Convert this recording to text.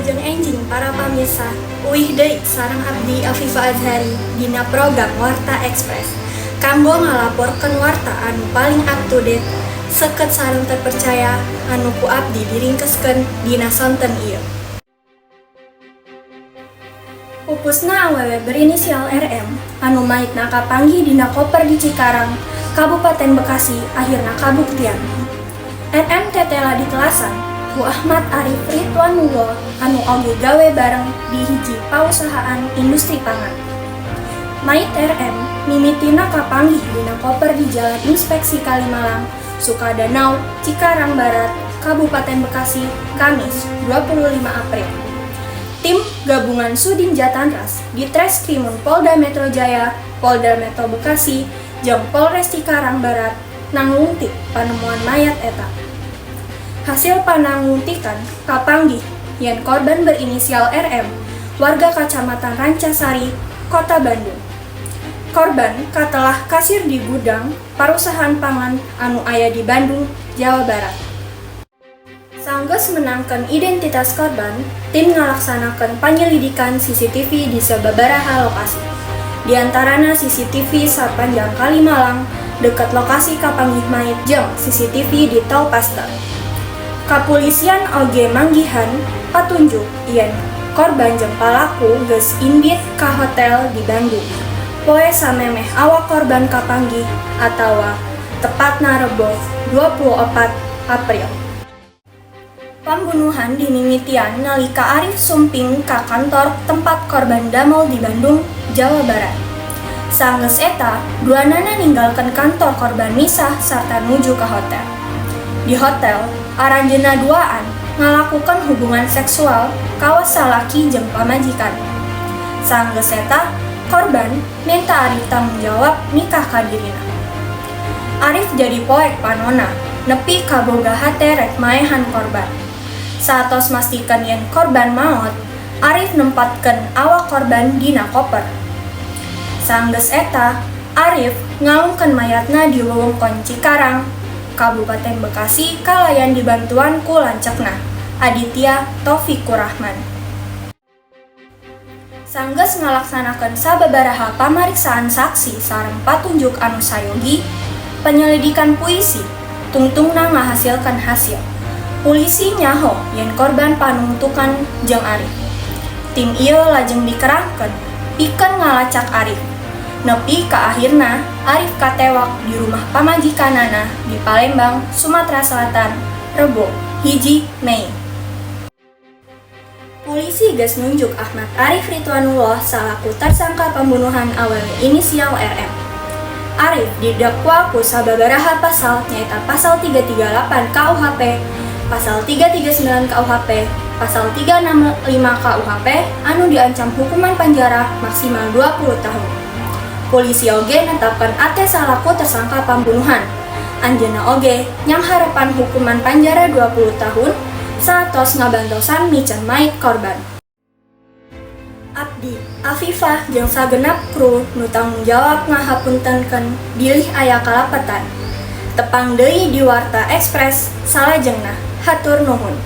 Wilujeng enjing para pamirsa, uih deui sareng abdi, Afifa Azhari, dina program Warta Ekspres. Kanggo ngalaporkeun warta anu paling up to date, seket sareng terpercaya, anu ku abdi diringkeskeun dina sonten ieu. Pupusna awewe berinisial RM anu maitna kapanggih dina koper di Cikarang, Kabupaten Bekasi, akhirna kabuktian. RM tetela ditelasan ku Ahmad Arif Ridwanullah anu oge gawe bareng di hiji pausahaan industri pangan. Mayit RM mimitina kapanggih dina koper di Jalan Inspeksi Kalimalang, Sukadanau, Cikarang Barat, Kabupaten Bekasi, Kamis 25 April. Tim gabungan Sudin Jatanras Ditreskrimum Polda Metro Jaya, Polda Metro Bekasi, jeung Polres Cikarang Barat nanglungtik panemuan mayat eta. Hasil pananglungtikan kapanggih yen korban berinisial RM, warga Kacamatan Rancasari, Kota Bandung. Korban katelah kasir di gudang parusahaan pangan anu aya di Bandung, Jawa Barat. Sanggeus meunangkeun identitas korban, tim ngalaksanakeun panyelidikan CCTV di sababaraha lokasi. Di antarana CCTV sapanjang Kalimalang deket lokasi kapanggih mayit jeung CCTV di Tol Pasteur. Kapolisian oge manggihan patunjuk yen korban jeung palaku geus indit ka hotel di Bandung poe samemeh awak korban kapanggih atawa tepatna Rebo 24 April. Pambunuhan dimimitian nalika Arif sumping ka kantor tempat korban damel di Bandung, Jawa Barat. Sanggeus eta, duanana ninggalkeun kantor korban misah sarta nuju ka hotel. Di hotel, aranjeunna duaan ngalakukan hubungan seksual kawas salaki jeung pamajikan. Sanggeus eta, korban minta Arif tanggung jawab nikah ka dirina. Arif jadi poek panona, nepi ka boga hate rek maehan korban. Saatos mastikeun yen korban maot, Arif nempatkeun awak korban dina koper. Sanggeus eta, Arif ngalungkeun mayatna di wewengkon Cikarang, Kabupaten Bekasi, kalayan dibantuan ku lanceukna, Aditya Taufikurahman. Sanggeus ngalaksanakeun sababaraha pamariksaan saksi sareng patunjuk anu sayogi, penyelidikan puisi tungtungna ngahasilkeun hasil. Pulisi nyaho yen korban panungtukan jeung Arif. Tim ieu lajeng dikerahkeun pikeun ngalacak Arif. Nepi ka akhirna Arif katewak di rumah pamajikanana di Palembang, Sumatera Selatan, Rebo 1 Mei. Polisi geus nunjuk Ahmad Arif Ridwanullah salaku tersangka pembunuhan awewe inisial RM. Arif didakwa ku sababaraha pasal, nyaeta pasal 338 KUHP, pasal 339 KUHP, pasal 365 KUHP anu diancam hukuman penjara maksimal 20 tahun. Polisi oge netapkan AT salaku tersangka pembunuhan. Anjeunna oge nyanghareupan hukuman penjara 20 tahun saatos ngabantosan miceun mayit korban. Abdi, Afifah, jeung sagenap kru nu tanggung jawab ngahapuntenkeun bilih aya kalepetan. Tepang deui di Warta Ekspres salajengna. Hatur nuhun.